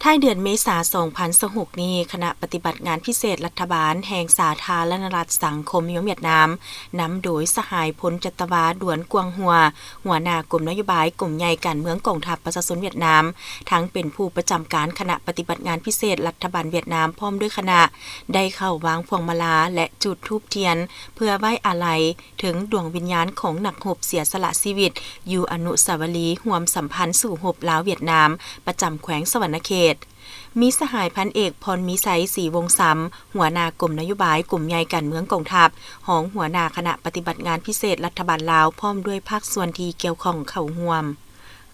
ທ້າຍເດືອນເມສາ ສອງພັນຊາວຫົກນີ້, ຄະນະປະຕິບັດງານພິເສດລັດຖະບານແຫ່ງສາທາລະນະລັດສັງຄົມນິຍົມຫວຽດນາມ ນຳໂດຍສະຫາຍພົນຈັດຕະວາ ດວນ ກວາງຫົວ ຫົວໜ້າກົມນະໂຍບາຍ ກົມໃຫຍ່ການເມືອງກອງທັບປະຊາຊົນຫວຽດນາມ, ທັງເປັນຜູ້ປະຈຳການຄະນະປະຕິບັດງານພິເສດລັດຖະບານຫວຽດນາມ ພ້ອມດ້ວຍຄະນະ ໄດ້ເຂົ້າວາງພວງມາລາ ແລະ ຈູດທູບທຽນ ເພື່ອໄວ້ອາໄລ ເຖິງດວງວິນຍານຂອງນັກຮົບເສຍສະຫຼະຊີວິດ ຢູ່ອະນຸສາວະລີຮ່ວມສຳພັນສູ້ຮົບລາວ-ຫວຽດນາມ ປະຈຳແຂວງສະຫວັນນະເຂດ. ມີສະຫາຍພັນເອກ ພອນມີໄຊ ສີວົງຊຳ ຫົວໜ້າກົມນະໂຍບາຍ ກົມໃຫຍ່ການເມືອງກອງທັບ, ຮອງຫົວໜ້າຄະນະປະຕິບັດງານພິເສດລັດຖະບານລາວ ພ້ອມດ້ວຍພາກສ່ວນທີ່ກ່ຽວຂ້ອງເຂົ້າຮ່ວມ.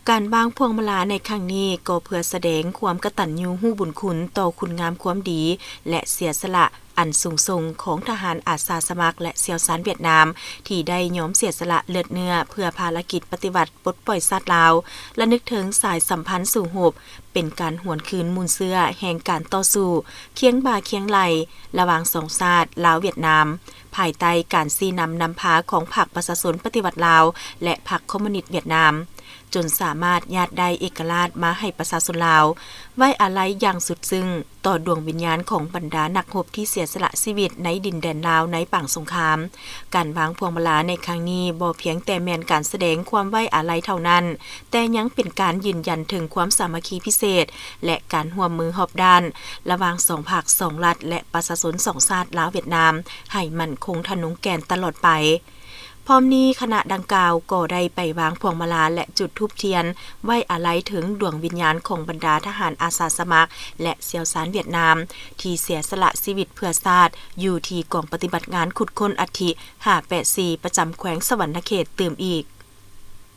ການວາງພວງມາລາໃນຄັ້ງນີ້ ກໍເພື່ອສະແດງຄວາມກະຕັນຍູຮູ້ບຸນຄຸນຕໍ່ຄຸນງາມຄວາມດີ ແລະ ເສຍສະຫຼະອັນສູງສົ່ງຂອງທະຫານອາສາສະໝັກ ແລະ ຊ່ຽວຊານຫວຽດນາມ ທີ່ໄດ້ຍອມເສຍສະຫຼະເລືອດເນື້ອເພື່ອພາລະກິດປະຕິວັດປົດປ່ອຍຊາດລາວ, ລະນຶກເຖິງສາຍສຳພັນສູ້ຮົບ ເປັນການຫວນຄືນມູນເຊື້ອແຫ່ງການຕໍ່ສູ້ຄຽງບ່າຄຽງໄຫຼ່ລະຫວ່າງສອງຊາດ ລາວ-ຫວຽດນາມ ພາຍໃຕ້ການຊີ້ນຳນຳພາຂອງພັກປະຊາຊົນປະຕິວັດລາວ ແລະ ພັກຄອມມູນິດຫວຽດນາມ. ຈົນສາມາດຍາດໄດ້ເອກະລາດມາໃຫ້ປະຊາຊົນລາວ, ໄວ້ອາໄລຢ່າງສຸດຊຶ້ງຕໍ່ດວງວິນຍານຂອງບັນດານັກຮົບທີ່ເສຍສະຫຼະຊີວິດໃນດິນແດນລາວໃນປາງສົງຄາມ. ການວາງພວງມາລາໃນຄັ້ງນີ້ບໍ່ພຽງແຕ່ແມ່ນການສະແດງຄວາມໄວ້ອາໄລເທົ່ານັ້ນ, ແຕ່ຍັງເປັນການຢືນຢັນເຖິງຄວາມສາມັກຄີພິເສດ ແລະ ການຮ່ວມມືຮອບດ້ານ ລະຫວ່າງສອງພັກສອງລັດ ແລະ ປະຊາຊົນສອງຊາດ ລາວ-ຫວຽດນາມ ໃຫ້ໝັ້ນຄົງທະນົງແກ່ນຕະຫຼອດໄປ. ພ້ອມນີ້, ຄະນະດັ່ງກ່າວກໍໄດ້ໄປວາງພວງມາລາ ແລະ ຈຸດທູບທຽນ ໄວ້ອາໄລເຖິງດວງວິນຍານຂອງບັນດາທະຫານອາສາສະໝັກ ແລະ ຊ່ຽວຊານຫວຽດນາມ ທີ່ເສຍສະຫຼະຊີວິດເພື່ອຊາດ ຢູ່ທີ່ກອງປະຕິບັດງານຂຸດຄົ້ນອັດຖິ ຫ້າແປດສີ່ ປະຈຳແຂວງສະຫວັນນະເຂດຕື່ມອີກ.